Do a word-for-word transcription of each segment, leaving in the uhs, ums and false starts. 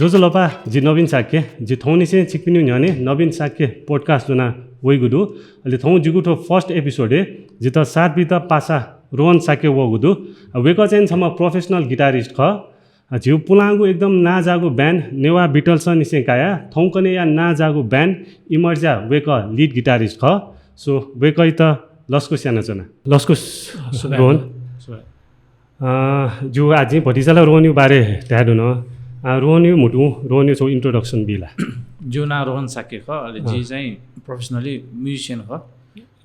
ज्वजलपा, जि नवीन शाक्य। जि थौंनिसें छिकपिनि न्ह्यःने नवीन शाक्य podcast ज्वना वइगु दु। अले थौं जिगु थ्व first episode-य् जितः साथ बीत पासा रोहन शाक्य वःगु दु। अ, वय्कः चाहिँ छम्ह professional guitarist खः। अ, झीगु पुलांगु एकदम नांजाःगु band नेवाः Beatles निसें काया थौंकन्हेया नांजाःगु band Emerge-या वय्कः lead guitarist खः। So, वय्कःयात लसकुस यानाच्वना। लसकुस, अ, सुभाय्। रोहन। सुभाय्। अ, ज्यू, आः जिं भतिचा ला रोहनया बारे धाये धुन। अ, रोहनया म्हुतुं, रोहनया छगू introduction बी ला? जिगु नां रोहन शाक्य खः, अले जि अँ। चाहिँ professionally musician खः।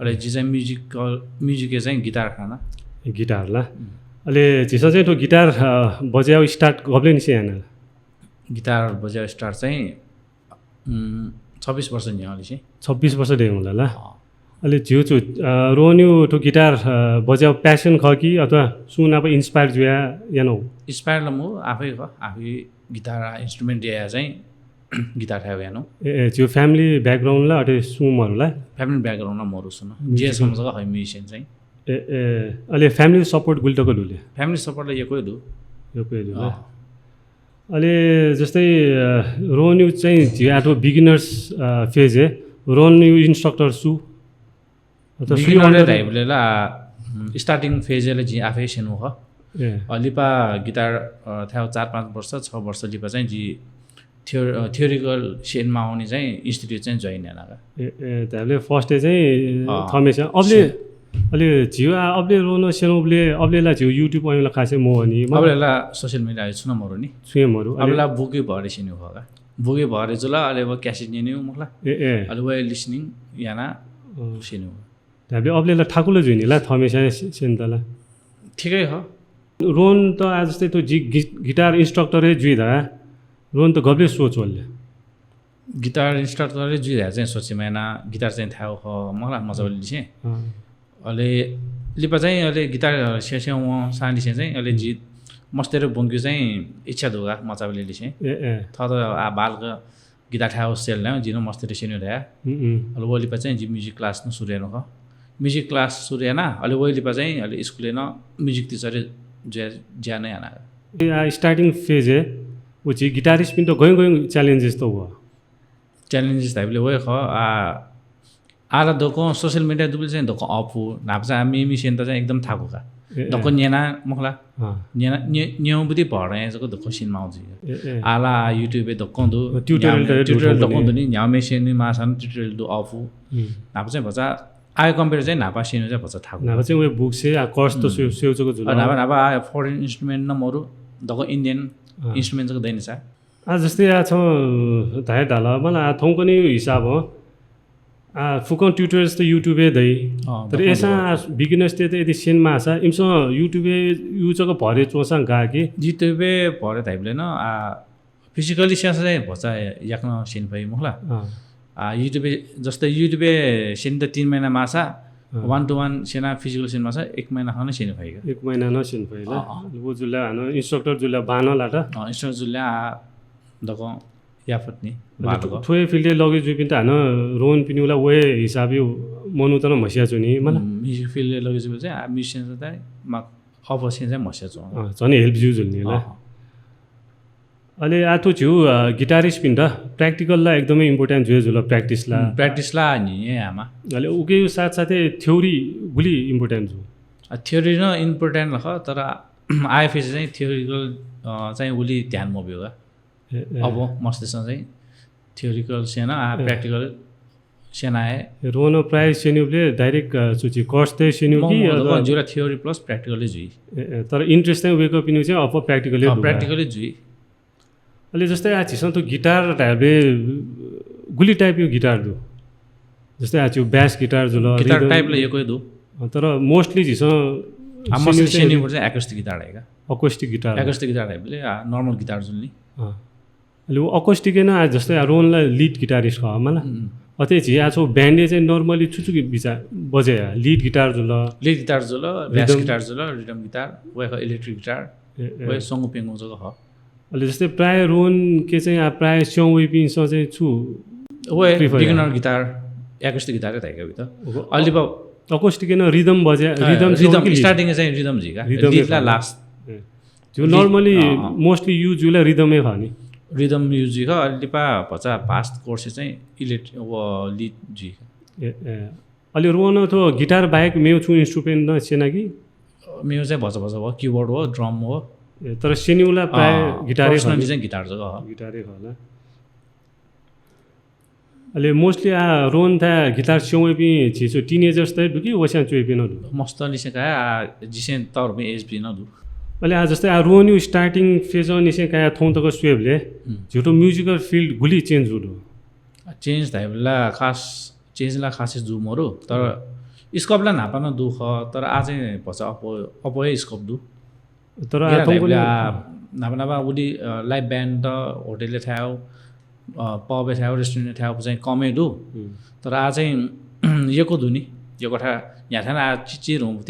अले जि चाहिँ music, music-य् चाहिँ guitar खना। Guitar ला। उम्। अले झीसं चाहिँ थ्व guitar, अ, बज्यायेगु start गबलेनिसें याना? Guitar बज्यायेगु start चाहिँ, उम्, छब्बिस वर्ष न्ह्यः लिसें। छब्बिस वर्ष दइ हुला ला? अँ। अले झीगु छु, अ, रोहनया थ्व guitar, अ, बज्यायेगु passion खः कि अथवा सुं नाप inspire जुया यानागु? Inspire ला मखु, आफै खः, आफै guitar instrument याया चाहिँ guitar थायेगु यानागु। ए, ए, झीगु family background ला अथे सुं मरु ला? Family background ला मरु सुं। Music। जिया छम्ह जक खः musician चाहिँ। ए, ए, अले family support गुलि तक दु ले? Family support ला यक्व हे दु। यक्व हे दु ला? अँ। अले जस्तै, अ, रोहनया चाहिँ झी आः थ्व beginners, अ, phase-य् रोहनया instructor सु? अथवा beginner-य् धाइबलय् ला, उम्, starting phase-य् ला जि आफै स्यनेगु खः। ए। अ, लिपा guitar, अ, थायेगु चार पाँच वर्ष, छ वर्ष लिपा चाहिँ जि theo-, अ, theoretical स्यनेमाःगुलिं चाहिँ institute चाहिँ join याना का। ए, ए, धाइबलय् first-य् चाहिँ अँ। थःम्हेस्यां अबले, अले झीगु आः अबले रोहन स्यनेगुबलय् अबले ला झीगु YouTube अन ला खासै मवःनि, मला? अबले ला social media छुं नं मरु नि। छुं हे मरु। अबले अले ला book-या भरय् स्यनेगु खः का। Book-या भरय् जुल, अले व cassette न्यनेगु मखु ला। ए, ए। अले व हे listening याना अँ। स्यनेगु। धाइबलय् अबले ला थाकु ला जुइ नि ला, थःम्हेस्यां स्यनेत ला। ठिकै खः। रोहन त आः जस्तै थ्व जि-, गि-, guitar instructor हे जुइ धाः। रोहन त गबले सोच वल ले? Guitar instructor हे जुइ धाः चाहिँ सोचे माःनि, guitar चाहिँ थायेगु खः, मला, मचाबलय् लिसें। अँ। अले लिपा चाहिँ अले guitar स्यं स्यं वंसां लिसें चाहिँ अले जि मस्तय्त ब्वंकेगु चाहिँ इच्छा दु का, मचाबलय् लिसें। ए, ए। थःत आः बालक guitar थायेगु sale नं जिं नं मस्तय्त स्यनेगु धया। उम्, उम्। अले व लिपा चाहिँ जि music class नं सुरु यानागु खः। Music class सुरु याना, अले व लिपा चाहिँ अले school-य् नं music teacher जुया ज्या नं याना। ए, आः starting phase-य् व झी guitarist-पिन्त गय् गय् challenges त वः? Challenges धाइबलय् व हे खः, आः आः ला दक्वं social media दुबलय् चाहिँ दक्वं अःपु, न्हापा चाहिँ आः मेमेसित चाहिँ एकदम थाकु का। ए, ए। दक्वं न्यना मखु ला। अँ। न्यना, न्य-, न्यंगुबलय् भरय् जक दक्वं स्यनेमाःगु जुइ। ए, ए। आः ला YouTube-य् दक्वं दु। अ, tutorial न्ह्याम्ह-, त हे दु tutorial थ्व दक्वं दु नि। न्ह्याम्हसिनं माःसां tutorial दु अःपु। उम्। न्हापा चाहिँ भचा आः compare चाहिँ न्हापा स्यनेगु चाहिँ भचा थाकु। न्हापा चाहिँ व book से आः course त उम्। स्यू, स्यू जक जुल। अ, न्हापा, न्हापा आः foreign instrument नं मरु, दक्वं Indian अँ। instrument जक दनि सा। आः जस्तै आः छं धाये धाल, मला आः थौंकन्हय् हिसाबं आः फुक्कं tutorials त YouTube-य् दइ। अँ, तर दक्वं अय्‌सां दु। आः beginners-तय्‌त यदि स्यनेमाःसा इमिसं YouTube-य् यु जक भरय् च्वंसां गाः कि? YouTube-य् भरय् धाइबलय् नं आः physically स्यंसा चाहिँ भचा याकनं स्यने फइ मखु ला। अँ। आः YouTube-य्, जस्तै YouTube-य् स्यनेत तीन महिना माःसा, अँ। One to one स्यना physical स्यनेमाःसा एक महिना खन स्यने फइ का। एक महिना नं स्यने फइ ला। अँ, अँ। व जुल ला हानं instructor जुल ला बांलात। अँ, instructor जुल ला आः दक्वं याफत नि, अले बांलाक। थ्व हे field-य् लगे जुइपिन्त हानं रोहनपिनिगु ला व हे हिसाबया मनूत नं म्हस्याच्वनी, मला? उम्, music field-य् लगे जुइपिन्त चाहिँ, आ, musician चाहिँ मा-, अःपुसें चाहिँ म्हस्याच्वं। अँ, झन help ज्यू जुल नि ला। अँ। अले आः थ्व झीगु, अ, guitarist-पिन्त practical ला एकदमै important जुया जुल, practice ला। उम्, practice ला नि हे आमा। अले उकिया साथसाथै theory गुलि important जू? अ, theory नं important ला खः, तर आःया phase-य् चाहिँ theoretical, अ, चाहिँ उलि ध्यान मब्यू का। ए, ए। अब मस्तय्‌सं चाहिँ theoretical स्यना, आ, ए। Practical स्यना हे। ए, रोहन प्रायः स्यनीबलय् direct, अ, छु छि course-तय् स्यनी कि, मखु, अथवा? मखु, जिगु ला theory plus practical हे जुइ। ए, ए, तर interest चाहिँ वय्‌कःपिनिगु चाहिँ अप्वः practical हे अँ, दु का। Practical हे जुइ। अले जस्तै आः झीसं थ्व guitar धायेबलय् गुलि type-या guitar दु? जस्तै आः झीगु bass guitar जुल, guitar rhythm type ला यक्व हे दु। अँ, तर mostly झीसं आ, mostly स्यनीगु चाहिँ acoustic guitar हे का। Acoustic guitar। Acoustic guitar धायेबलय्, आ, normal guitar जुल नि। अँ। अले व acoustic-य् नं आः जस्तै आः रोहन ला lead guitarist खः मला। उम्। अथे झी आः छगू band-य् चाहिँ normally छु छु बिचा बजय् आ? Lead guitar जुल। Lead guitar जुल, bass rhythm। Guitar जुल, rhythm guitar, व हे खः electric guitar, ए, ए। व हे स्वंगू प्यंगू जक खः। अले जस्तै प्रायः रोहनके चाहिँ आः प्रायः स्यं वइपिन्सं चाहिँ छु व हे prefer beginner याः? Guitar, acoustic guitar हे धाइ का भित्र। ओहो। अले लिपा acoustic-य् नं rhythm बजय्, अँ, rhythm rhythm, स्यं कि lead? Starting-य् चाहिँ rhythm जुइ का। Rhythm lead हे ला खः। Last। ए। झीगु lead, normally अँ, अँ। Mostly use जुइ ला rhythm हे खः नि। रिदम युज जुइ खः, अले लिपा भचा भास्ट कोर्स चाहिँ इलेक्ट व लिड जुइ खः। ए, ए। अले रोहन थ्व गिटार बाहेक मेव छुं इन्स्ट्रुमेन्ट नं स्यना कि? मेव चाहिँ भचा भचा व, किबोर्ड व, ड्रम व। ए, तर स्यनीगु ला प्रायः अँ, गिटारै खः नि? चाहिँ गिटार जक, अँ। गिटारै खः ला। अले मोस्टली आ रोहन थाय् गिटार स्यंवइपिं झी छु टिनेजर्स त दु कि वस्यां च्वइपिं नं दु? मस्तनिसें काया आ जिसें तःधंपिं एजपिं नं दु। अले आ जस्तै आ रोहनयु स्टार्टिङ फेजंनिसें काया थौं तक स्वयेबलय् हुँ। झीगु म्युजिकल फिल्ड गुलि चेन्ज जू दु? आ, चेन्ज धाइबलय् ला खास चेन्ज ला खासै जू मरु, तर स्कोप ला न्हापा नं दु खः, तर आ चाहिँ भचा अप्वः, अप्वः हे स्कोप दु। तर आ गेना थौंकन्हय् धाइबलय् आ, न्हापा न्हापा उलि, अ, लाइभ ब्यान्ड त होटलय् थाय्, अ, पबय् थाय्, रेस्टुरेन्टय् थाय् चाहिँ कमै दु। हुँ। तर आ चाहिँ यक्व दु नि, यक्व थाय् न्ह्याथाय् आ चिचिधंगु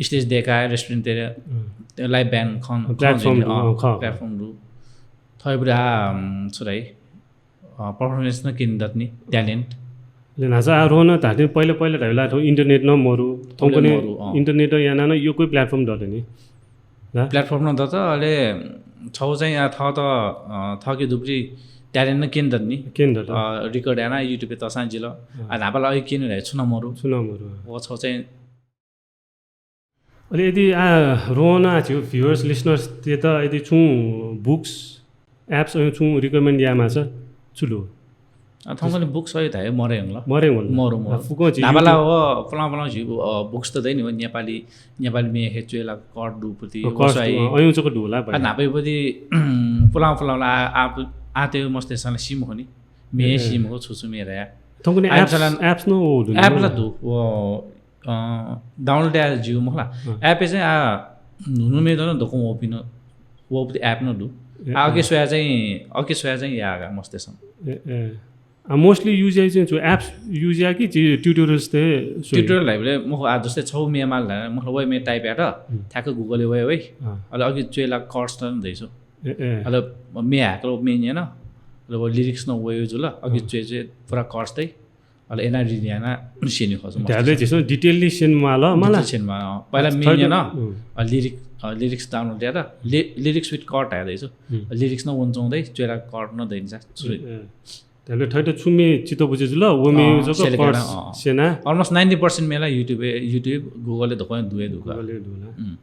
स्टेज दय्काः रेस्टुरेन्टतय् हुँ। लाइभ ब्यान्ड खँ, खँ प्लेटफर्म जुइ नि, दु, अँ, अँ, खः। प्लेटफर्म दु। थ्वयाबलय् आ, उम्, छु धाइ, अ, पर्फर्मेन्स नं क्यने दत नि, ट्यालेन्ट। अले न्हाचः आ रोहन धाःथें पहिला पहिला धाइबलय् थ्व इन्टरनेट नं मरु, थौंकन्हय् मरु, अँ। इन्टरनेट यानाः नं यक्व प्लेटफर्म दत नि। ला? प्लेटफर्म नं दत, अले छगू चाहिँ आ थःत, अ, थःके दुगु ट्यालेन्ट नं क्यने दत नि। क्यने दत। अ, रेकर्ड यानाः YouTube-य् तःसां जिल। अँ। आ न्हापा ला अय् क्यने धाइ छुं नं मरु। छुं नं मरु, अँ। व छगू चाहिँ अले यदि आ रोहन आ झीगु भिउवर्स, लिसनर्सतय्त यदि छुं बुक्स, एप्स अय् छुं रिकमेन्ड यायेमाःसा छु दु? आ, थौंकन्हय् बुक्स अय् धाइ मरे हंगल। मरे हंगल। मरु, मरु। आ, फुक्कं झी न्हापा ला YouTube व पुलां पुलां झीगु, अ, बुक्स त दइ नि, व नेपाली, नेपाली म्ये हे च्वय् ला कट दु पति, अ, व कट स्वाइ। दु, अ, अय् जक दु ला आ, भाइ। न्हापा पति, पुलां पुलां ला आ, आ, आ तय् मस्तय्सं ला सी मखु नि। म्ये ए, ए। सी मखु, छु छु म्ये धाइ। थौंकन्हय् आ, एप्स, इन्स्टाग्राम एप्स नं व दु नि, एप्स ला व? दु। व अ, डाउनलोड याये ज्यू मखु ला। अँ। एपय् चाहिँ आ न्हून्हू म्ये दु नं दक्वं वःपिं नं, वःपिं एप नं दु। ए, आ, अ। अके स्वया चाहिँ, अके स्वया चाहिँ याः का मस्तय्सं। ए, ए। आ, मोस्टली युज याइ चाहिँ छु एप्स युज याः कि झी ट्युटोरियल्स त स्वइ? ट्युटोरियल धाइबलय् मखु, आ, जस्तै छगू म्ये माल धाइ, मखु ला व म्ये टाइप यात, हुँ। ठ्याक्क Google-य् वये वइ। अँ। अले अघि च्वय् ला chords नं दइ छु। ए, ए। अले म्ये हाय्कल व म्ये न्यन, अले व lyrics नं वये जुल, अघि अँ। च्वय् च्वय् पुरा chords दइ। अले एना रिन याना स्यने खः छु मस्त। धाय्बलय् झीसं डिटेलली स्यने माल, मला। डिटेल स्यने माल, अँ। पहिला अ, म्ये थर्ड न्यन, उम्। अ, लिरिक, अ, लिरिक्स डाउनलोड यात, लि-, लिरिक्स with chord धाये दइ छु। उम्। लिरिक्स नं वने च्वंगु दइ, च्वय् ला chord नं दइ नि सा, छु। ए, ए। धाय्बलय् थःत छु म्ये चित्त बुझे जुल, व म्ये अँ, जक select chord याना, अँ। स्यना। Almost ninety percent म्ये ला YouTube-य्, YouTube, Google-य् दक्वं दुये दु का। Google-य् दु ला। उम्।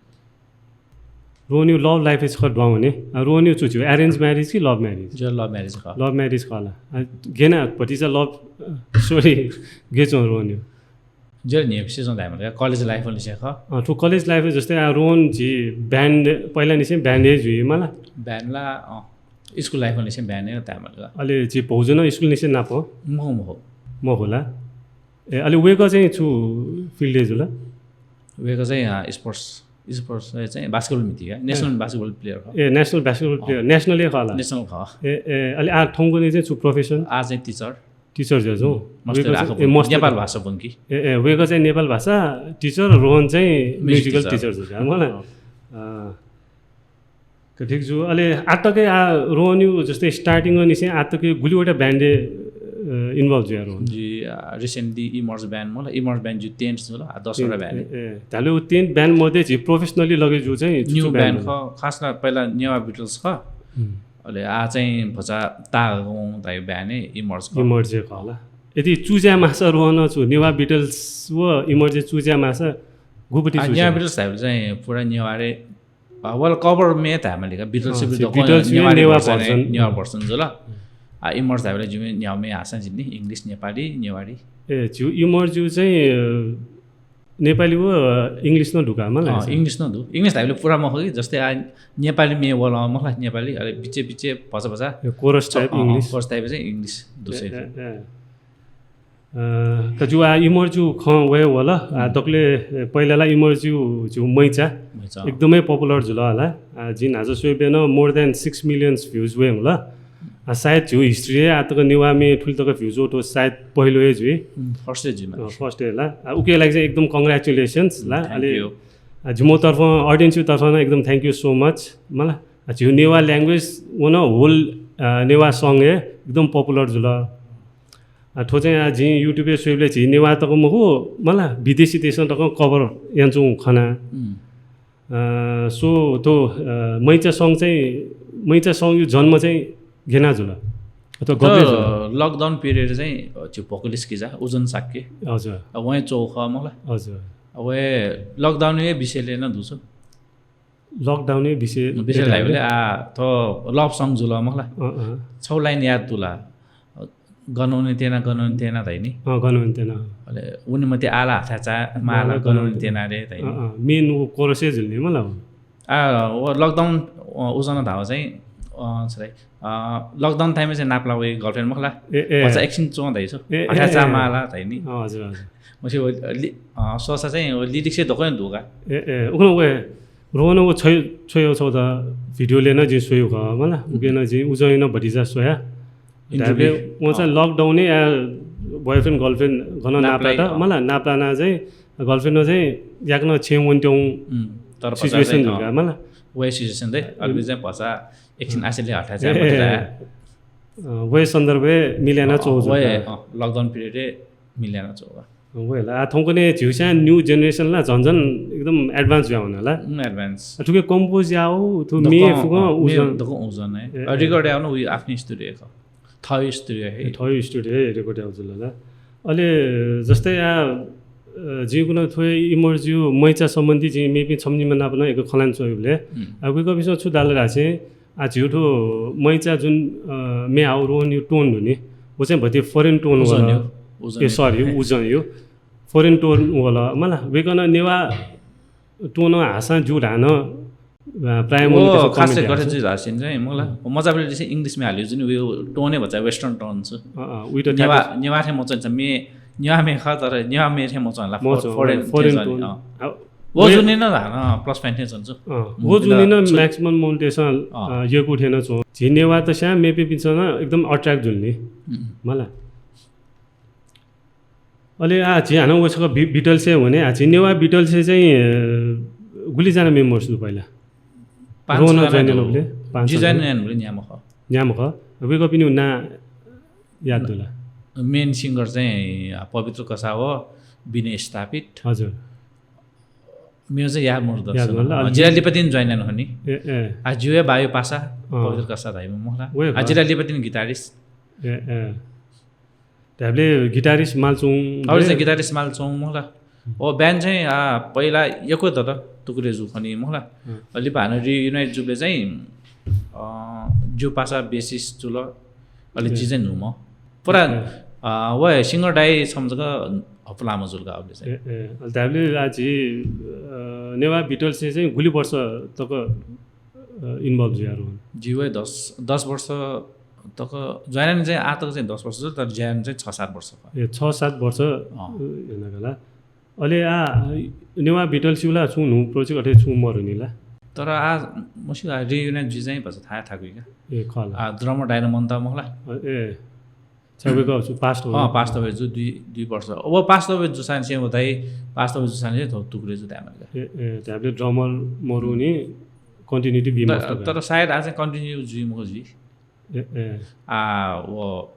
रोहनयु love life छकः दुहां वने। आ, रोहनयु छु छु, arrange marriage कि love marriage? जिगु love marriage खः। Love marriage खः ला। आ, गय् याना भतिचा love, अ, sorry, गय् च्वं रोहनयु? जिगु न्ह्यइपुसे च्वं धायेमाल का, college life निसें खः। अँ, थ्व college life जस्तै आ, रोहन झी band, पहिलानिसें band-य् जुइ मला? Band ला, अँ, school life निसें band-य् धायेमाल का। अले झी भौजु नं school निसें नाप? मखु, मखु। मखु ला। ए, अले वय्कः चाहिँ छु field-य् जुल? वय्कः चाहिँ, अ, sports, sports-य् चाहिँ basketball म्हिती का, national ए। Basketball player खः। ए, national basketball अँ। Player, national-य् खः ला? National खः। ए, ए, अले आ थौंकन्हय् चाहिँ छु profession? आ चाहिँ teacher। Teacher जुया छु? मास्टर वय्कः चाहिँ, आखः ए, मास्टर। नेपाल भाषा ब्वंकी। ए, ए, वय्कः चाहिँ नेपाल भाषा teacher, रोहन चाहिँ musical musical teacher। Teacher जुया, मला? अँ। अँ। का, ठीक जू। अले आतके आ रोहनयु जस्तै starting निसें आतके गुलिवटा band-य्, अ, involve जुया रोहन? जि, आ, recently Emerge band, मला, Emerge band जि tenth जुल, आ, दसवटा band। ए, ए, धाय्बलय् व tenth band मध्ये झी professionally लगे जू चाहिँ छु, new छु band band जुल? खः, खास ला पहिला नेवाः Beatles खः। हुँ। अले आ चाहिँ भचा ताःगु धाइ band-य् Emerge खः। Emerge खः ला। यदि choose याये माःसा रोहन छु नेवाः Beatles व Emerge choose याये माःसा गुपति आ, choose नेवाः याये? Beatles धाइबलय् चाहिँ पुरा नेवाः रे अ, well, cover म्ये धायेमाल का, Beatles अँ, भी दक्वं Beatles भी नेवारी नेवाः version, version। नेवाः version जुल। आ, Emerge धायेबलय् जिमि न्याम्हे हासां जिनि, English, नेपाली, नेवारी। ए, ज्यू, Emerge चाहिँ, अ, नेपाली व, अ, English नं दु का, मला अँ, हासां? English नं दु। English धायेबलय् पुरा मखु कि, जस्तै आ, नेपाली म्ये वल, मला नेपाली, अले बिचे बिचे भचा भचा। ए, chorus type अँ, अँ, English। Chorus type चाहिँ English दु ए, सै। ए, ए। अ, का जू आ Emerge खँ वये वल। आ, हम्म। दकले, ए, पहिला ला Emerge ज्यू मैचा मैचा। एकदमै popular जुल हला। आ, जिं न्हाचः स्वयेबलय् नं more than six millions views वये हला। आ, सायद ज्यू history-य् आतक नेवाः म्ये थुलि तक views वःगु सायद पहिलो हे जुइ। हम्म, first हे जुइ मला। अ, first हे ला। आ, उकिया लागि चाहिँ एकदम congratulations ला। Thank you। अले, आ, जिमि तर्फं, audience-यु तर्फं नं एकदम thank you so much मला। आ, ज्यू नेवाः language व नं whole, आ, नेवाः song हे एकदम popular जुल। आ, थ्व चाहिँ आ, जिं YouTube-य् स्वयेबलय् झी नेवाः तक मखु, मला, विदेशी देशं तकं cover यानाच्वंगु खना। उम्। अ, so, थ्व, अ, मैचा song चाहिँ, मैचा song-यु जन्म चाहिँ गेना जुल? अथवा गबले जुल? Lockdown period चाहिँ, अ, झी vocalist किजा, उजन शाक्य। हजुर। अ, वं च्वःगु खः मला। हजुर। अ, वं lockdown-या विषयलय् नं दुगु छु। Lockdown-या विषय विषय धायेबलय्, आ, थ्व love song जुल मला। अँ, अँ। छगू line याद दु ला? अ, गन वने त्यना, गन वने त्यना धाइ नि। अँ, गन वने त्यना। अले वने मते आः ला हाथाय् चाः, माः ला गन वने त्यना रे धाइ नि। अँ, अँ। Main व chorus हे जुल नि मला। आ, व lockdown, अ, उजन धाःगु चाहिँ, अ, sorry, अ, lockdown time-य् चाहिँ नापलाः वइ girlfriend मखु ला। ए, ए। भचा एकछिन च्वँ धाइ छु। ए, ए, हाथाय् चाः, ए। माः ला धाइ नि। अँ, हजुर, हजुर। मसि व लि-, अ, स्वःसा चाहिँ व lyrics हे दक्वं हे दु का। ए, ए। उखुन्हु वये रोहन व छ्वय्-, छ्वय् छौ त video-लय् नं जिं स्वयागु खः मला। उकी नं जिं उजं नं भतिचा स्वया। Interview। धायेबलय् वं चाहिँ अँ। Lockdown-य् आ boyfriend girlfriend गन नापलात नापलाइ, अँ। मला, नापलाना चाहिँ girlfriend-नं चाहिँ याकनं छेँय् वनेत्यंगु उम्, तर भचा situation चाहिँ, जुल अँ। का मला। वहे situation दइ, अले उम्। चाहिँ भचा एकछिन उम्। आसेले हठाय् चाहिँ ए, मते ए, ला। अँ, वहे सन्दर्भय् मिल्याना अँ, च्वःगु जुल वहे, का। अँ, lockdown period-य् मिल्याना च्वःगु। वहे ला, आ, थौंकन्हय् झीगु चाहिँ new generation ला झन झन एकदम advance जुया वन ला। उम्, advance। आ, थुके compose याःगु, थ्व दक्वं, मे फुकं अँ, मे उजं। दक्वं उजं हे। ए, अ, ए। Record याःगु नं वइ आफ्नै studio-य् खः। थःगु studio हे। ए, थःगु studio हे record याःगु जुल ला। अले जस्तै आ, अ, जिगु नं थ्व Emerge-या मैचा सम्बन्धी जिं मेपिं छम्ह निम्ह नाप नं एक खँ ल्हाना च्वनागुबलय्, उम्। आ, वय्कःपिन्सं छु धाल धाःसा, आ, झीगु थ्व मैचा जुन, अ, म्ये हाःगु रोहनया tone दु नि, व चाहिँ भति foreign tone वल। उजंया, उजंया। ए, sorry, उजंया। Foreign tone वल। मला, वय्कलं नेवाः tone हाःसां ज्यू धानं, अ, प्रायः मनूतय्सं comment याःगु। खासै गथे जुइ धाःसा चाहिँ, मला, मचाबलय् लिसे English-म्ये हाले जुन, वय् tone हे भचा western tone छु। अँ, अँ, उइत नेवाः, नेवाः थें मच्वं नि, मे, नेवाः म्ये खः, तर नेवाः म्ये थें मच्वं ला, मच्वं, foreign, foreign tone। अँ। आ, व जुनि नं हानं plus point थें च्वं छु। अँ, व जुनि नं maximum मनूतय्सं, अँ। अ, यय्कू थें नं च्वं। झी नेवाःत स्यां मेपिन्सं नं एकदम attract जुल नि। उम्। मला। अले आ, झी हानं व छकः बि-, Beatles-य् वने, आ, झी नेवाः Beatles-य् चाहिँ, अ, गुलि जना members दु पहिला? पाँच जना दु। रोहन join यानाबलय् पाँच जना। जि join यानाबलय् न्याम्ह खः। न्याम्ह खः। वय्कःपिनिगु नां याद दु ला? Main singer चाहिँ, आ, पवित्र कसाः व विनय स्थापित। हजुर। मेगु चाहिँ याद मरु दक्वं। याद मरु ला, अँ, जिं ला लिपा तिनि join याना खनी। ए, ए। आ, जिगु हे बाया पासा, अँ। पवित्र कसाः धाइम्ह मखु ला। वय् आ, खः। जिं ला लिपा तिनि guitarist। ए, ए। धायेबलय् guitarist माल च्वं। अबलय् चाहिँ guitarist माल च्वं मखु ला। ओ band चाहिँ, आ, पहिला यक्व दत, तुकुरे जू खनी मखु ला। हँ। अले लिपा हानं reunite जूबलय् चाहिँ, अ, जिगु पासा bassist जुल, अले जि ए। चाहिँ न्हूम्ह। पुरा, ए। अ, व singer दाइ छम्ह जक हपुलाम्ह जुल का अबलय् चाहिँ। ए, ए। अले धायेबलय् आ झी, अ, नेवाः Beatles-य् चाहिँ गुलि वर्ष तक, अ, involve जुया रोहन? जि व दस, दस वर्ष तक, join याना चाहिँ आः तक चाहिँ दस वर्ष जुल, तर ज्या याना चाहिँ छ सात वर्ष खः। ए, छ सात वर्ष, अँ। अ, याना का ला। अले आ, नेवाः Beatles-या ला छुं न्हू project अथे छुं मरु नि ला? तर आ, मस्यू आ, reunite जुइ चाहिँ भचा थाय् थाकुइ का। ए, खः ला। आ, drummer दाइ नं मन्त मखु ला। अ, ए। छाय् वय्कः छु passed वये? अँ, passed वये जू दुई, दुई वर्ष। व passed वये जूसांनिसें व दाइ passed वये जूसांनिसें थ्व तुकुरे जू धायेमाल का। ए, ए, धायेबलय् drummer मरु नि continuity बी मफुत का। तर सायद आ चाहिँ continue जुइ मखु जुइ। ए, ए। आ, व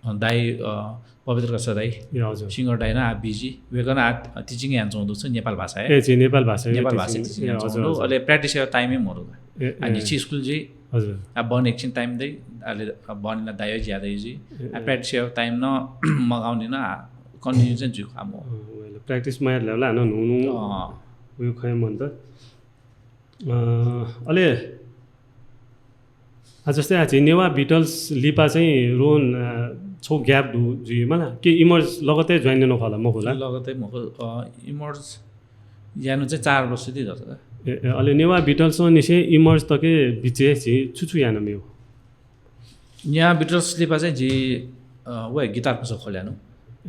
दाइ, अ, पवित्र कसाः दाइ, ए, हजुर। Singer दाइ नं आ busy। वय्कलं आ teaching यानाच्वंगु दु छु नेपाल भाषाय्। ए, झी नेपाल भाषाय्, नेपाल भाषाय् teaching, teaching ए, यानाच्वंगु दु। हजुर, हजुर। अले practice यायेगु time हे मरु का। ए, आ, ए। न्हिच्छि school जुइ। हजुर। आ, बहनी एकछिन time दइ, अले, आ, बहनी ला दाइ ज्या दइ जुइ। ए, आ, ए। Practice यायेगु time नं मगाउने नं, आ, continue चाहिँ जुइ खः मखु। अँ, वय्कलं practice मयाः धायेबलय् हानं न्हू न्हू अँ। वय् खँ हे मन्त। अ, अले, आ, जस्तै आ, झी नेवाः Beatles लिपा चाहिँ रोहन, अ, छौ gap दु जुइ मला, कि Emerge लगत्तै join यानागु खः ला, मखु ला? लगत्तै मखु, अ, Emerge यानागु चाहिँ चार वर्ष ति दत का। ए, ए, अले नेवाः Beatles निसें Emerge तक बिचय् झी छु छु याना मेगु? नेवाः Beatles लिपा चाहिँ झी, अ, व हे गिटार पसल खोल्यानु।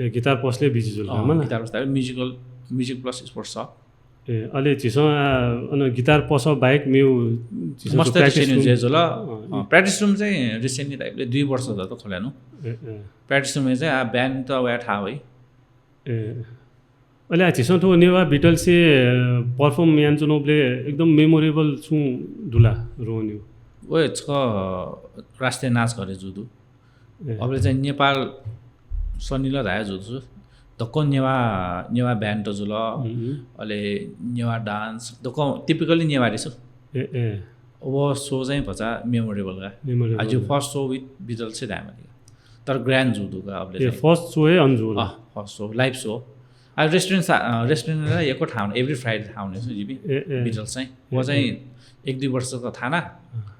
ए, गिटार पसलय् busy जुल अँ, का मला? गिटार पसल, musical, music plus sports shop। ए, अले झीसं, आ, अन गिटार पसल बाहेक मेगु झीसं master practice room जुल। अँ, अँ, practice room चाहिँ recently धाइबलय् दुई वर्ष जक खोल्यानु। ए, ए। Practice room चाहिँ आ band त वया थाहा वइ। ए। अले आ झीसं थ्व नेवाः Beatles-य्, अ, perform यानाच्वनाबलय् एकदम memorable छुं दु ला रोहनया? व हे छकः राष्ट्रिय नाच घर हे जू दु। ए। अबलय् चाहिँ नेपाल सनिल धाये जू दु। दक्व नेवाः, नेवाः band त जुल। हम्म। अले नेवाः dance, दक्व typically नेवारी छु। ए, ए। व show चाहिँ भचा memorable का। Memorable। आ, जिगु first show with Beatles चाहिँ धायेमाली का। तर grand जूगु दु का अबले ए, चाहिँ। First show हे अन जूगु ला? अँ, first show, live show। आ, restaurant सा-, अँ, restaurant ला यक्व थाहां वने, every Friday थाहां वने जिपिं। ए, ए। Beatles चाहिँ। ए, व चाहिँ ए। एक दुई वर्ष तक थाना। अँ।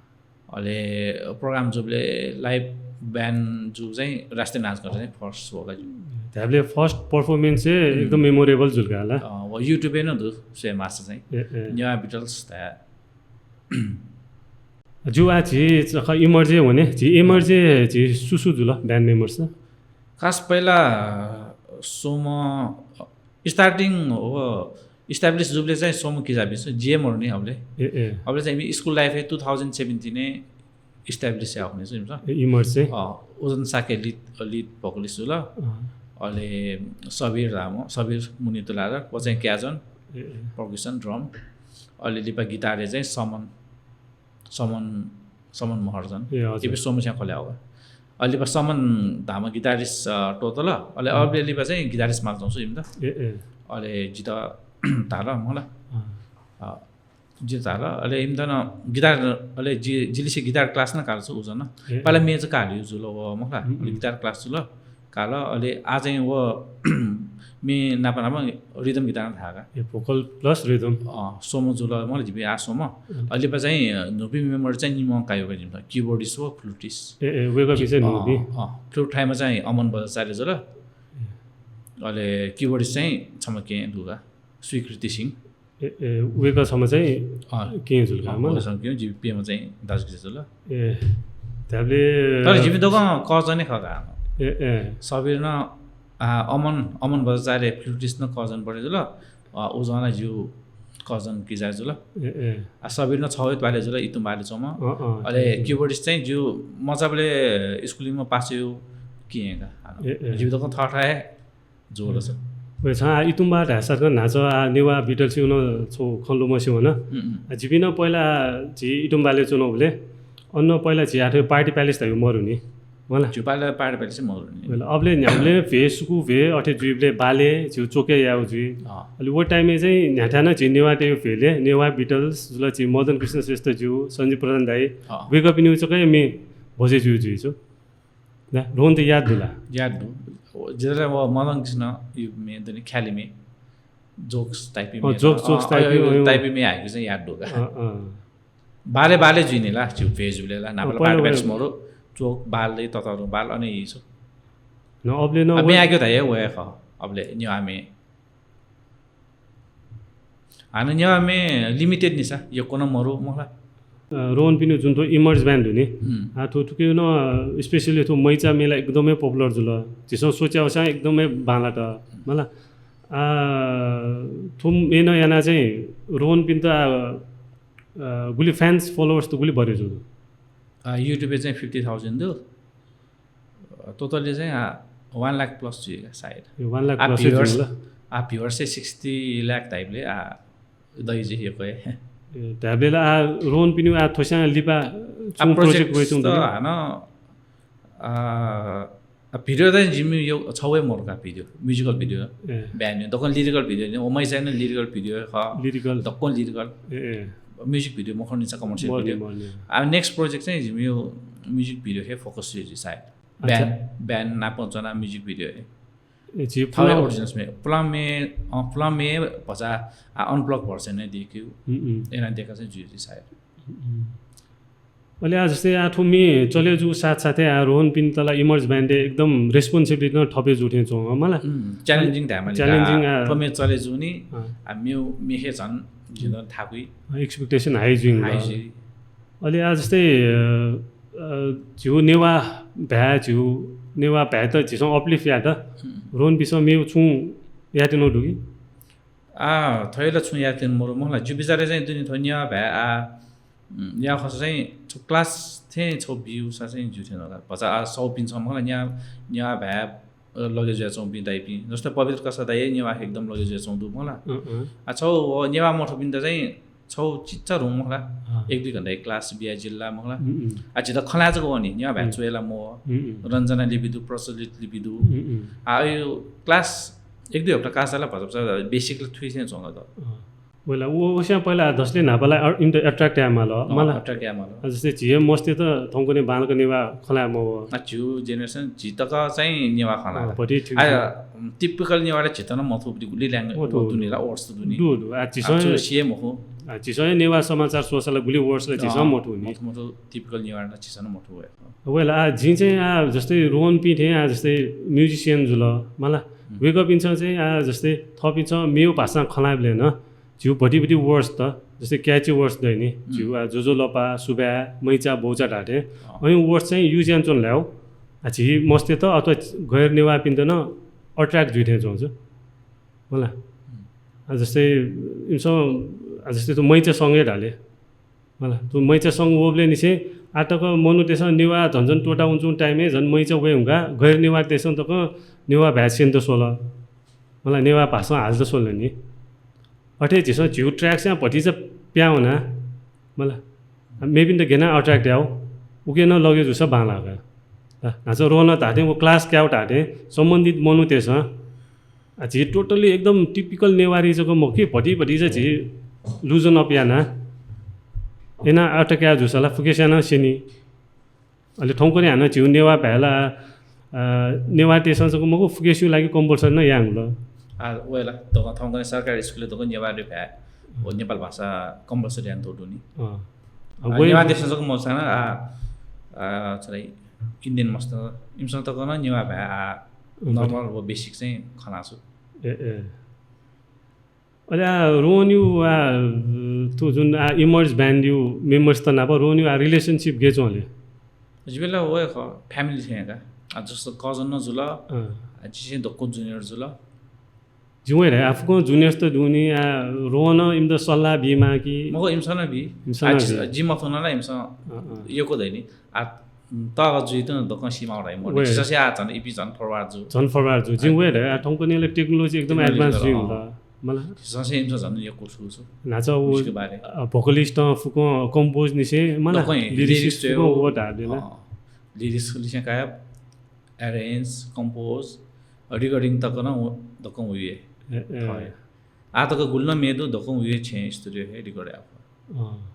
अले program जूबले live band जूगु चाहिँ राष्ट्रिय नाचघर चाहिँ first show का जिगु। धायेबले first performance हे हम्म। एकदम memorable जुल का ला? अँ, व YouTube-य् नं दु, स्वये मास्ति चाहिँ। ए, ए। नेवाः Beatles धाये। जिगु आ झी च-, ख-, Emerge हे वने, झी Emerge हे झी सु सु जुल band members? खास पहिला सोम starting व establish जूबले चाहिँ सोम किजापिं छु, जि हे मरु नि अबले। ए, ए। अबले चाहिँ इमि school life हे two thousand seventeen-य् establish याःगु खने छु इमिसं। ए, Emerge चाहिँ? अँ, उजन शाक्य lead, lead vocalist जुल। अँ। अले सबिर धाःम्ह, सबिर मुनि तुलाधर, व चाहिँ क्याजन, ए, ए। Percussion, drum। अले लिपा guitar-य् चाहिँ समन, समन, समन महर्जन। ए, हजुर। इपिं सोमसियां खोले हौ। अले लिपा समन धाःम्ह guitarist, अ, त्वःतल। अले हम्म। अबले लिपा चाहिँ guitarist माल च्वंगु छु इमित। ए, ए। अले जितः धाल मला। अँ। अ, जितः धाल, अले इमित नं guitar, अले जि, जिलिसे guitar class नं काल छु उजं नं। ए, पहिला ए। म्ये चाहिँ काल्यु जुल व मला। हम्म, अले हम्म। Guitar class जुल, काल, अले आ चाहिँ व म्ये नाप नाप rhythm guitar नं थाका। ए, vocal plus rhythm। अँ, सोम जुल, मला जिपिं आ सोम। हम्म। अले लिपा चाहिँ न्हूपिं member चाहिँ निम्ह कायु का जिमित, keyboardist व flutist। ए, ए, वय्कःपिं चाहिँ अँ, न्हूपिं? अँ, flute थाइम्ह चाहिँ अमन बज्राचार्य जुल। ए। अले keyboardist चाहिँ छम्ह केहेँ दु का, स्वीकृति सिंह। ए, ए, वय्कः छम्ह चाहिँ अँ। केहेँ जुल का, अँ, मला? वय्कः छम्ह केहेँ, जिपिं प्यम्ह चाहिँ दाजुकिजा जुल। ए, धायेबले तर जिपिं दक्वं cousin हे खः का। ए, ए। सबिर नं, आ, अमन, अमन बज्राचार्य flutist नं cousin बडे जुल। अ, उजं नं जिगु cousin किजा जुल। ए, ए। आ, सबिर नं छगू हे त्वालय् जुल, इतुम्बालय् च्वंम्ह। अँ, अँ, अले ए, ए। Keyboardist चाहिँ जिगु मचाबलय् school-य् पासायु केहेँ का। ए, ए। जिपिं दक्वं थःथः हे जुल छु। वय् छं आ इतुम्बा धाःसा नं न्हाचः आ नेवाः Beatles-यु नं छगू खँ लुमंसे वन। हम्म, हम्म। आ, जिपिं नं पहिला झी इतुम्बालय् च्वनागुबले अन नं पहिला झी आः थ्व Party Palace धाइगु मरु नि। मला? झी पहिला Party Palace मरु नि। वय् ला, अबले न्ह्याबलें भ्वय् सुकू भ्वय् अथे जुइबले बालय् झीगु च्वकय् यायेगु जुइ। अँ। अले व time-य् चाहिँ न्ह्याथाय् नं झी नेवाःतय् भ्वय् ले, नेवाः Beatles जुल, झी मदन कृष्ण श्रेष्ठ जु, सञ्जीव प्रधान दाइ, अँ। वय्कःपिनिगु चकय् म्ये भ्वजय् जुइ जुइ छु। ला, रोहन त याद दु ला? याद दु। जितः व मदन कृष्णयु म्ये दनि, ख्यालि म्ये। Jokes type-यु अँ, म्ये jokes, त। Jokes अँ, type-यु, अँ, अँ। Type-यु म्ये हाइगु चाहिँ याद दु का। अँ, अँ। बालय्, बालय् जुइ नि ला, झीगु भ्वय् जुबले ला, नापला अँ, Party Palace मरु, joke, बालय् ततःधंगु बाल, अन याइ छु। न, अबले नं आ, म्ये व- हाइगु धाइ हे व हे खः, अबले नेवाः म्ये। हानं नेवाः म्ये limited नि सा, यक्व नं मरु मला। अ, रोहनपिनिगु जुन थ्व Emerge band दु नि, हम्म। आ, थ्व थुकियु नं, अ, specially थ्व मैचा म्ये ला एकदमै popular जुल। झीसं स्वयावःसां एकदमै बांलात मला। आ, थ्व म्ये नं यानाः चाहिँ रोहनपिन्त, आ, अ, गुलि fans followers त गुलि बढे जू? आ, YouTube-य् चाहिँ fifty thousand दु। अ, totally चाहिँ, आ, one lakh plus जुइ का सायद। ए, one lakh आ, plus जुइ viewers, होला। आ, viewers चाहिँ sixty lakh धाइबले, आ, दइ जुइ यक्व हे। ए, धाइबले ला, आ, रोहनपिनि, आ, थ्वस्यां लिपा आ, छुं project project वइच्वंगु त दु नि? हानं, आ, आ, video चाहिँ जिमि यक्व छगू हे मरु का video, musical video। ए। Band दक्वं lyrical video नि, ओ मैचा नं lyrical video हे खः। Lyrical। दक्वं lyrical। ए, ए। Music video मखु नि, commercial मरु नि, video। मरु नि। आ, next project चाहिँ जिमिगु music video हे focus जुइ जुइ सायद। अच्छा। Band, band नाप च्वना music video हे। ए, झी थः हे पुलां originals म्ये, पुलां म्ये, अ, पुलां म्ये भचा, आ, unplugged version हे दय्केगु। हम्म, हम्म। एना देका चाहिँ जुइ जुइ सायद। हम्म। अले आ, जस्तै आ, थ्व म्ये चले जूगु साथसाथै आ, रोहनपिन्त ला Emerge band-य् एकदम responsibility नं थपे जू थें च्वं, मला? हम्म, challenging धायेमाली का। Challenging, आ, थ्व म्ये चले जूनि, अँ। आ, मेगु म्ये हे झन जिं थाकुइ। अँ, expectation high जुइ नि। High जुइ। अले आ, जस्तै, अ, अ, झीगु नेवाः भाय्, झीगु नेवाः भाय्‌त झीसं uplift यायेत, हम्म। रोहनपिसं मेगु छुं यायेत्यनागु दु कि? आ, थ्व हे ला छुं यायेत्यनागु मरु मला। जिगु बिचारय् चाहिँ दुनि थ्व नेवाः भाय् आ, उम्, नेवाः खःसा चाहिँ छगू class थें छगू ब्यूसा चाहिँ ज्यू थें च्वं का। भचा आ, सःपिन्सं मला नेवाः, नेवाः भाय्, अ, लगे जुयाच्वंपिं दाइपिं। जस्तै पवित्र कसाः दाइ हे नेवाः एकदम लगे जुयाच्वंगु दु मला। अँ, अँ। आ, छगू व नेवाः मथूपिन्त चाहिँ छगू चिच्चा room मला। अँ। एक दुई घण्टा class बिया जिल्ला मला। उम्, उम्। आ, झीत खँ ल्हाये जक वः नि, नेवाः भाय् उम्। च्वये ला मवः। उम्, उम्। रञ्जना लिपि दु, प्रचलित लिपि दु। उम्, उम्। आ, अय् class एक दुई हप्ता class ला भचा भचा basic ला थुइ थें च्वं का त। अँ। वय्‌ला, व, वस्यां पहिला दसले न्हापाला अ, इमित attract यायेमाल, अँ, मला। Attract यायेमाल। अ, जस्तै झी हे मस्ते त थौंकन्हय् बांलाक नेवाः खँ ल्हाये मवः। अ, झीगु generation झी तक चाहिँ नेवाः खँ ल्हाः। अँ, भति ठिक आ, छ। Typical नेवाःला झीत नं मथू, गुलि language मथू। दुनि ला, words दुनि। दु, दु। आ, झीसं आ, छु सिए मखु। आ, झीसं हे नेवाः समाचार स्वःसा ला गुलि words ला झीसं अँ, मथू नि। मथू, मथू typical नेवाःला झीसं नं मथू वये। वय्‌ला, आ, जिं चाहिँ, आ, जस्तै रोहनपिं थें, आ, जस्तै musician जुल, मला। हम्म। वय्‌कःपिन्सं चाहिँ, आ, जस्तै थःपिन्सं मेगु भाषां खँ ल्हायेबलय् नं झीगु भति भति words त, जस्तै catchy words दइ नि, हम्म। झीगु, आ, ज्वजलपा, सुभाय्, मैचा, बौचा धाःथें, अँ। अय् words चाहिँ use यानाच्वने ल्हायेगु। आ, झी मस्तेत अथवा गैर नेवाःपिन्त नं attract जुइ थें च्वंच्वं। मला। हम्म। आ, जस्तै इमिसं, आ, जस्तै थ्व मैचा song हे धाल ले। मला, थ्व मैचा song वःबलय् निसें आः तक मनूतय्सं नेवाः झन झन त्वःता वनाच्वंगु time-य् झन मैचा वये धुंकाः गैर नेवाःतय्सं तकं नेवाः भाय् स्यनेत स्वल। मला, नेवाः भाषां हालेत स्वल नि। अथे झीसं झीगु track स्वयां भतिचा पिहां वना। मला, मेपिन्त गय् यानाः attract यायेगु, उकी नं लगे जूसा बांलाः का। न्हाचः रोहनं धाःथें व class कायेगु धाःथें सम्बन्धित मनूतय्सं आ, झी totally एकदम typical नेवारी जक मखु कि, भति भतिचा झी loosen up याना, यानाः attract याये जूसा ला फुक्कसियां नं स्यनी। अले थौंकन्हय् हानं झीगु नेवाः भाय् ला, अ, नेवाःतय्सं जक मखु, फुक्कसिया लागि compulsory नं याये धुंकल। आ, वय्‌ला, दक्वं थौंकन्हय् सरकारी स्कुलय् दक्वं नेवारी भाय्, व नेपाल भाषा compulsory यानातःगु दु नि। अँ। आ, आ, वय्- नेवाःतय्सं जक मखु सा नं, आ, आ, छु धाइ, Indian मस्त, इमिसं तक नं नेवाः भाय्, आ, अँ, normal व basic चाहिँ खँ ल्हानाच्वं। ए, ए। अले आ, रोहनया आ, थ्व जुन आ, Emerge Band-या members-त नाप रोहनया आ, relationship गय् च्वं ले? जिबलय् व हे खः, family थें का। आ, जस्तो cousin नं जुल, अँ। आ, जि चाहिँ दक्व junior जुल। जिं वय् धाये, आ, फुक्कं juniors त दु नि, आ, रोहनं इमित सल्लाह बीमाः कि? मखु, इमिसं नं बी। इमिसं आ, नं जि, बी। जि मथूनं ला इमिसं अँ, अँ। यक्व दइ नि। आ, तःगः जुइत नं दक्वं सीमाः धाइ मखु। वय्। झीसं स्वयाः झन इपिं झन forward जू। झन forward जू। जिं आ, वय् धाये, आ, थौंकन्हय् ला technology एकदम technology advance जुइगु अँ। मला। झीसं स्वयाः इमिसं झन यक्व सू सू। न्हाचः व, music बारे। आ, vocalist-ं फुक्कं compose निसें मला, दक्वं lyrics lyrics फुक्कं च्वयेगु। व धाःबलय् ला। अँ। Lyrics लिसें कायेगु, arrange, compose, recording तक नं व, दक्वं वइ हे। ए, ए। थः हे। आः तक गुलि नं म्ये दु, दक्वं वइ हे छेँय् studio हे record याः। अँ।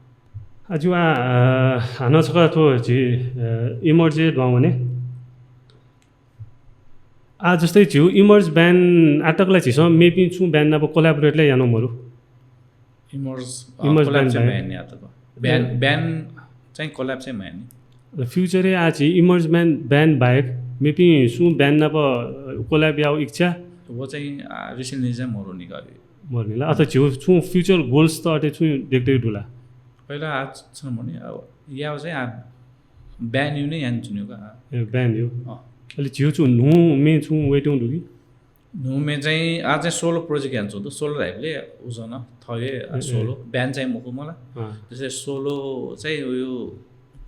आ, ज्यू, आ, अ, हानं छकः थ्व झी, अ, Emerge-य् दुहां वने। आ, जस्तै झीगु Emerge Band आः तक ला झीसं मेपिं छुं band नाप collaborate ला यानागु मरु। Emerge, अ, Emerge collab band चाहिँ बाहेक। मयानि आः तक। Band, ए। Band चाहिँ collab चाहिँ मयानि। Future-य् आः झी Emerge Band, band बाहेक मेपिं सुं band नाप, अ, collab यायेगु इच्छा? व चाहिँ, आ, recently चाहिँ मरु नि का। मरु नि ला। अथवा झीगु छुं future goals त अथे छुं देख्दै दु ला? पहिला आः छुं मरु नि, आ, यायेगु चाहिँ आ, band-या नं यानाच्वनेगु का। ए, band-या। अँ। अले झीगु छुं न्हू म्ये छुं वयेत्यंगु दु कि? न्हू म्ये चाहिँ, आः चाहिँ solo project यानाच्वंगु दु। Solo धाइबलय् उजं नं थः हे, आ, ए, ए। Solo। Band चाहिँ मखु मला। अँ। जस्तै solo चाहिँ उयो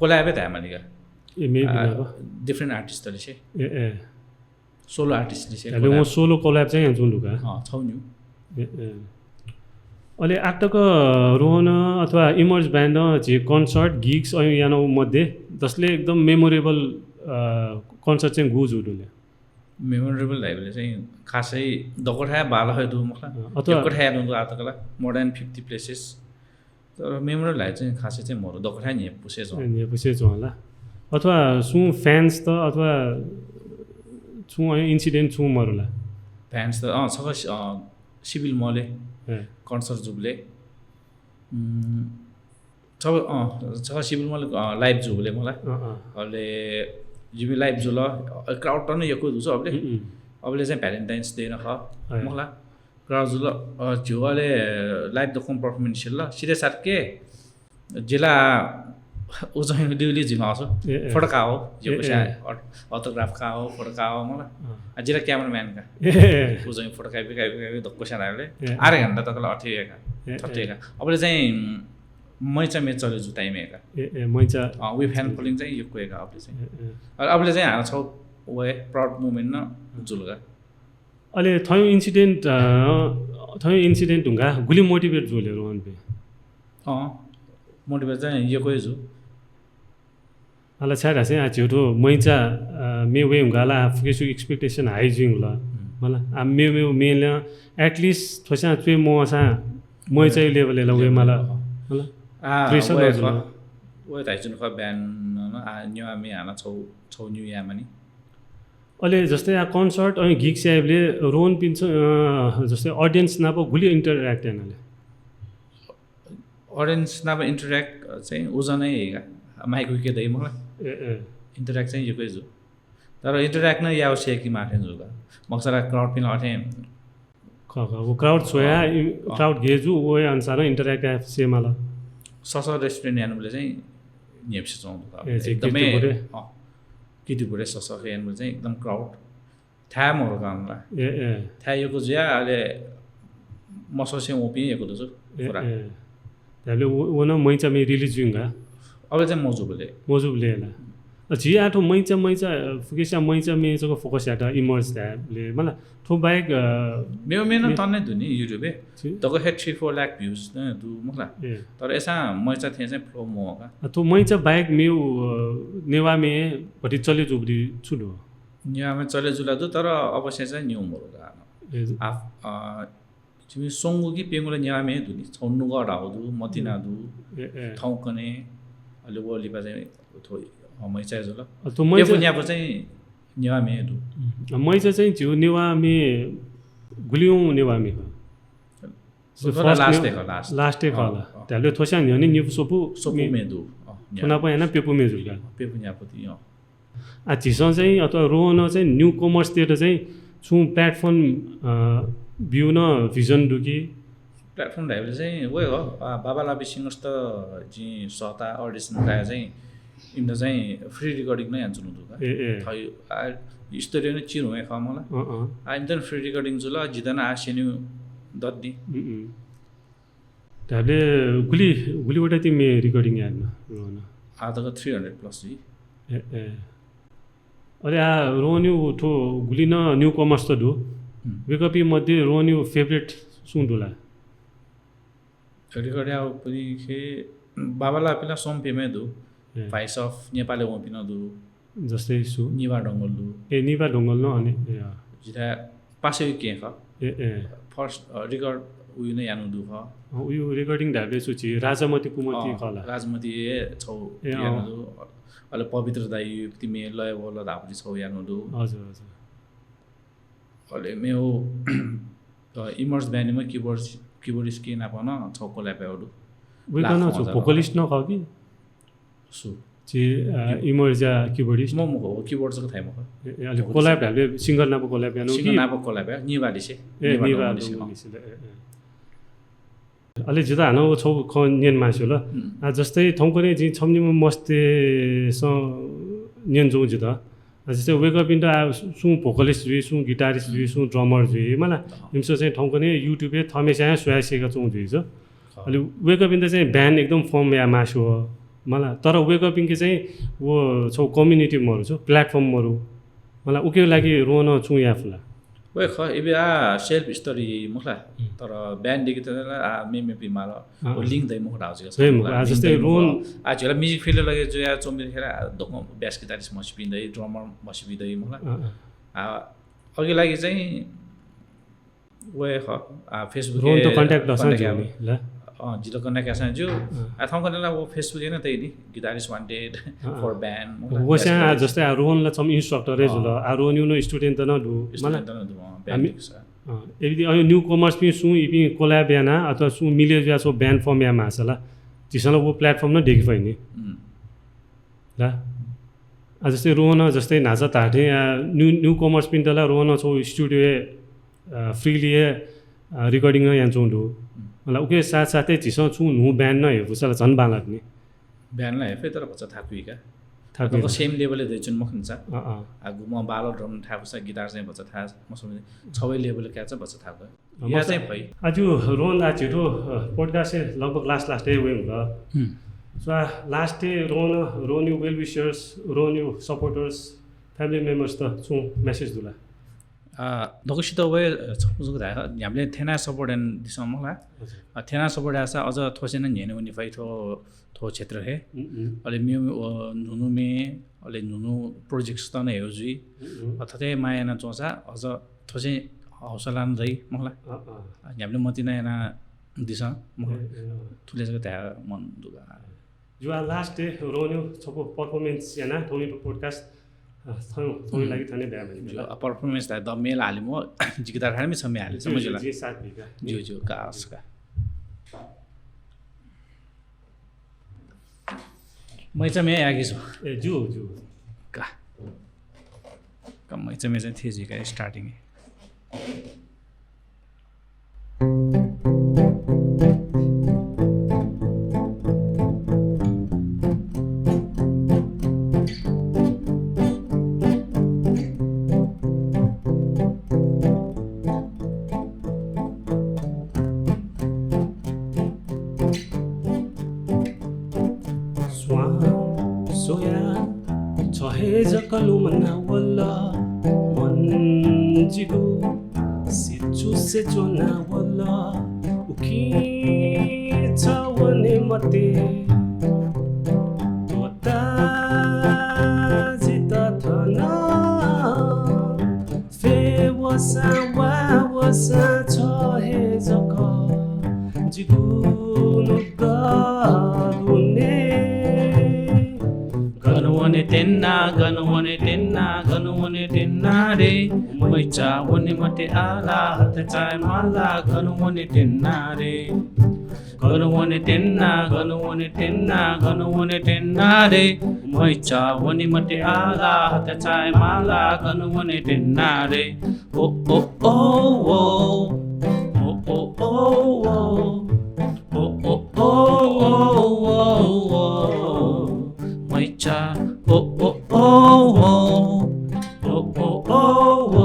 collab हे धायेमानि का। ए, maybe आ, नाप। Different artist लिसें। ए, ए। Solo artist लिसें अले collab। वं solo collab चाहिँ यानाच्वंगु दु का। अँ, छगू न्यू। ए, ए। अले आः तक रोहन अथवा Emerge Band-ं झी concert, gigs अय् यानागु मध्ये दसले एकदम memorable, अ, concert चाहिँ गु जूगु दु ले? Memorable धाइबलय् चाहिँ खासै दक्वथाय् बांलाः हे दु मखु ला। अँ, अथवा यक्व थाय् यानागु दु आः तक ला, more than fifty places। तर memorable धाइबलय् चाहिँ खासै चाहिँ मरु, दक्वथाय् न्ह्यइपुसे च्वं। ए, न्ह्यइपुसे च्वं ला। अथवा सुं fans-त अथवा छुं अय् incident छुं मरु ला? Fans-त, अँ, छकः सि-, अँ, Civil Mall-य् ए। Concert जूबलय्, उम्, छकः, अँ, छकः Civil Mall, अँ, live जूबलय् मला। अँ, अँ। अबलय् जिमि live जुल, अ, crowd त नं यक्व दुगु अबलय्। उम्, उम्। अबलय् चाहिँ Valentine's Day नं खः, अँ। मखु ला। Crowd जुल, अ, झीगु अले live दक्वं performance याल, सिधे सातके जिला उजं लिउलिउ जुइमाः छु। ए, ए। Photo काः हो, ए, जिगु ए। Autograph काः हो, photo काः हो मला। अँ। आ, जिला cameraman का। ए, ए। उजं photo काइ, काइ, काइ, दक्वस्यां धाइबलय् ए, ए। आधा घण्टा तक ला अथे हे का, ए, थथे ए। का। अबलय् चाहिँ, उम्, मैचा म्ये चले जूगु time हे का। ए, ए, मैचा। अँ, उइ fan following चाहिँ यक्व हे का अबलय् चाहिँ। ए, ए। अ, अबलय् चाहिँ हानं छगू व हे proud moment नं जुल का। अले थौंया incident, अ, थौंया incident धुंकाः गुलि motivate जू ले रोहन बे? अँ, motivate चाहिँ यक्व हे जू। अले छाय् धाःसा आ झीगु थ्व मैचा, अ, म्ये वये धुंकाः ला फुक्कसिगु expectation high जुइ धुंकल। हम्म। मला, आ मेमेगु म्ये नं at least थ्वस्यां च्वये मवंसां मैचाया level-य् ला वये माला। अँ। मला? आ, pressure वये नजुल। खः। वये धाइच्वनु खः band नं, आ, नेवाः म्ये हानं छौ, छौ new यायेमानि। अले जस्तै आ concert अनि gigs याइबलय् रोहनपिन्सं, अ, जस्तै audience नाप गुलि interact यानाले? Audience नाप interact चाहिँ उजं हे का, mic उइके दइ मला। ए, ए। Interact चाहिँ यक्व हे जू। तर interact नं याये आवश्यक कि माथें जू का। मखुसा ला crowd पिन अथे खः, खः। व crowd स्वया, अँ, इ-, अँ। Crowd गय् जू, वया अनुसारं interact याये माला। ससः restaurant यानाबलय् चाहिँ न्ह्यइपुसे च्वं दु का। ए, चाहिँ एकदमै, कीर्तिपुरय्? अँ, कीर्तिपुरय् ससः यानाबलय् चाहिँ एकदम crowd थाय् मरु का मला। ए, ए। थाय् यक्व जुया, अले मसःसे वंपिं यक्व दु जू, ए, पुरा। ए। धायेबलय् व, व नं मैचा म्ये release जुइंगा। अबलय् चाहिँ मजूबलय्। मजूबलय् ला। अ, झी आः थ्व मैचा, मैचा, अ, फुक्कसिया मैचा म्ये जक focus यात, Emerge धायेबलय्, मला। थ्व बाहेक, अ, मेव म्ये नं मे- तने दु नि YouTube-य्। छि? दक्व हे three four lakh views नं दु, मखु ला। ए। तर अय्सां मैचा थें चाहिँ flow मवः का। अ, थ्व मैचा बाहेक मेव, अ, नेवाः म्ये भति चले जूबलय् छु दु? नेवाः म्ये चले जुल दु, तर अवश्य चाहिँ न्यू मरु का। ए। आ, अ, छिमि स्वंगू कि प्यंगू ला नेवाः म्ये दु नि, छौ नुगः धाउ दु, मतिना दु, ए, ए। थौंकन्हय्, अले व लिपा चाहिँ थ्व, अ, मैचा जुल। अ, थ्व मैचा प्यंगू न्यापा चाहिँ नेवाः म्ये दु। उम्, अ, मैचा चाहिँ झीगु नेवाः म्ये गुलिं नेवाः म्ये खः? थ्व last-य् खः, last। Last-य् खः ला। अँ, अँ। धायेबलय् थ्वस्यां न्ह्यःने निपु स्वपु स्वपु म्ये। म्ये दु। अँ, थ्व नाप यानाः प्यपु म्ये जुल का। प्यपु न्यापु ति, अँ। आ, झीसं चाहिँ अथवा रोहनं चाहिँ newcomers-तय्त चाहिँ छुं platform, अ, ब्यूगु नं vision दु कि? Platform धायेबलय् चाहिँ वय् खः, आ, बाबालापि singers-त जिं सःता audition काया चाहिँ इमित चाहिँ free recording नं यानाच्वनु दु का। ए, ए। थः, आ, studio नं चिधंगु हे खः मला। अँ, अँ। आ, इमित नं free recording जुल, जित नं आ स्यनेगु दत नि। उम्, उम्। धायेबलय् गुलि, गुलि वटा ति म्ये recording याना रोहनं? आ तक three hundred plus जुइ। ए, ए। अले आ रोहनयु थ्व गुलि नं newcomers-त दु। हम्म। वय्कःपिं मध्ये रोहनयु favourite सुं दु ला? Record याःपिं खे बाबालापिं ला स्वम्ह प्यम्ह दु। ए। Voice of Nepal-य् वंपिं नं दु। जस्तै सु? निभा डंगोल दु। ए, निभा डंगोल नं अने, ए, अँ। जिता पासायु केहेँ खः। ए, ए। First, अ, record उयु नं यानु दु खः। अँ, उयु recording धायेबलय् छु छि राजामति कुमति अँ, खः ला? राजामति हे छौ ए, यानु अँ। दु। अले पवित्र दाइ ति म्ये लय वल धापति छौ यानु दु। हजुर, हजुर। अले मेव, अ, Emerge band-य् keyboard, keyboardist के नाप नं छौ collab याउ दु। वय्कः नं छु vocalist नं खः कि? सु? छि, अ, Emerge-या keyboardist? म मखु, keyboard जक थाइ मखु। ए, ए, अले vocalist। Collab धायेबलय् singer नाप collab यानु कि? Singer नाप collab या, निभा लिसे। ए, निभा निभा डंगोल लिसे, डंगोल अँ। लिसे, ए, ए। अले जितः हानं व छौ खँ न्यने मास्ति वल। हम्म। आ, जस्तै थौंकन्हय् जिं छम्ह निम्ह मस्तय्सं न्यने च्वं जितः। आ, जस्तै वय्कःपिन्त आ, सुं vocalist जुइ, सुं guitarist जुइ, हम्म। सुं drummer जुइ, मला। अँ। इमिसं चाहिँ थौंकन्हय् YouTube-य् थःम्हेस्यां स्वया सीका च्वं जुइ छु। अँ। अले वय्कःपिन्त चाहिँ band एकदम form याये मास्ति वः, मला। तर वय्कःपिन्के चाहिँ व छौ community मरु छु, platform मरु, मला। उके लागि रोहनं छुं याये फु ला? वय् खः, इबि आ self study मखु ला। हम्म। तर band दिके त ला आ मेमेपिं माल। अँ, व अँ। Link दइ मखु धाउ जिका दइ मखु, आ, link जस्तै दइ मखु। रोहन आ झ्याला music field लगे जुया च्वंपिं खेला आ दक्व bass guitarist म्हसिपिं दइ, drummer म्हसिपिं दइ मखु ला। अँ, अँ। आ अघि लागि चाहिँ वय् खः, आ, Facebook रोहन त contact दसां contact ज्यू याउ। नि, ला? अँ, जितः contact यासां ज्यू। अँ। आ, थौंकन्हय् ला व Facebook-य् नं तइ नि, guitarist wanted uh, uh. For band, मखु ला? वस्यां आ जस्तै आ रोहन ला छम्ह instructor हे अँ। जुल, आ रोहनयु नं student नं दु, student मला? नं दु, अँ, band हामी दिक्सा। अँ, यदि अ, newcomers-पिं सुं इपिं collab याना अथवा सुं मिले जुया छौ band form याये माःसा ला, झीसं ला व platform नं दयेके फइ नि। हम्म। ला? आ, जस्तै रोहनं जस्तै न्हाचा धाःथें, आ, new, newcomers-पिन्त ला रोहनं छौ studio-य्, आ, freely हे, आ, recording नं यानाच्वं दु। हम्म। मला उके साथसाथै झीसं छुं न्हू band नं हये फुसा ला झन बांलात नि। Band ला हये फइ तर भचा थाकुइ का। थाकुइ अथवा का। Same level-य् दइच्वने मखुसा। अँ, अँ। आ, गुम्ह बाल drum थाकुसा guitar चाहिँ भचा था, मसमे छौ हे level-य् काय् चाहिँ भचा थाकु। अँ, या मसा-, चाहिँ फइ। आजु रोहन आ झीथ्व, अ, podcast-य् लगभग last last-य् वये हुल। हम्म। So आ last-य् रोहन, रोहनयु well wishers, रोहनयु supporters, family members-त छुं message दु ला? आ, दक्वसित वय्, अ, छकू छकू धाये, न्ह्याबलें थेना support यानादिसँ मखु ला। हजुर। अ, थेना support याःसा अझ थ्वसे नं न्ह्यःने वने फइ थ्व, थ्व क्षेत्र हे। हम्म, हम्म। अले मेव, अ, न्हून्हू म्ये, अले न्हून्हू projects-त नं हये जुइ। हम्म, हम्म। अ, थथे माया यानाच्वंसा अझ थ्वसे हौसला नं दइ मखु ला। अँ, अँ। अ, न्ह्याबलें मतिना याना दिसँ, मखु। ए, ए, अँ। थुलि जक धाये मन दु का। ज्यू, आ last-य् रोहनया छपु performance याना थौंया podcast, अ, थौं, थौंया लागि थन हे ब्याये मानि। ज्यू, आ performance धाये दम्मे ला हाले म, जिगु दा खाने मे छम्मे हाले, ज्यू, समझ ज्यू, ला? जिं साथ बी का। ज्यू, ज्यू, का, हस् का। मैचा मे याके छु। ए, ज्यू, ज्यू। का। का मैचा मे चाहिँ थें जुइ का starting हे। स्वां स्वया छ हे जक लुमना वल, मन जिगु सिचुसे च्वना वल। उकिं छ वने मते त्वःता जितः थन। फय् वसां वा वसां छ हे जक जिगु नुगः दुने। गन वने तेन्ना, गन वने तेन्ना, गन वने तेन्ना रे। मैचा वने मते आः ला, हथचाय् माला, गन वने तेन्ना रे। गन वने तेन्ना, गन वने तेन्ना, गन वने तेन्ना रे। मैचा वने मते आः ला, हथचाय् माला, गन वने तेन्ना रे। ओ, ओ, ओ, ओ। ओ, ओ, ओ, ओ। ओ, ओ, ओ, ओ, ओ। मैचा, ओ, ओ, ओ, ओ। ओ, ओ, ओ, ओ।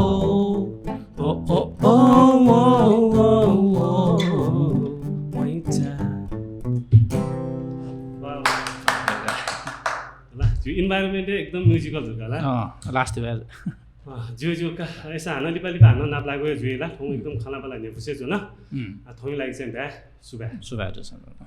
ओ, ओ, ओ, ओ, ओ, ओ। मैचा। वाह, वाह। ला, ज्यू, environment एकदम musical जुल का ला। अँ, last भए। अँ, ज्यू, ज्यू, का, अय्सा हानं लिपा लिपा हानं नापलायेगु हे जुइ ला, थौं एकदम खँल्हाबल्हा न्ह्यइपुसे जुल। उम्। आ, थौंया लागि चाहिँ भाय् सुभाय्। सुभाय् दु, सुभाय् दु।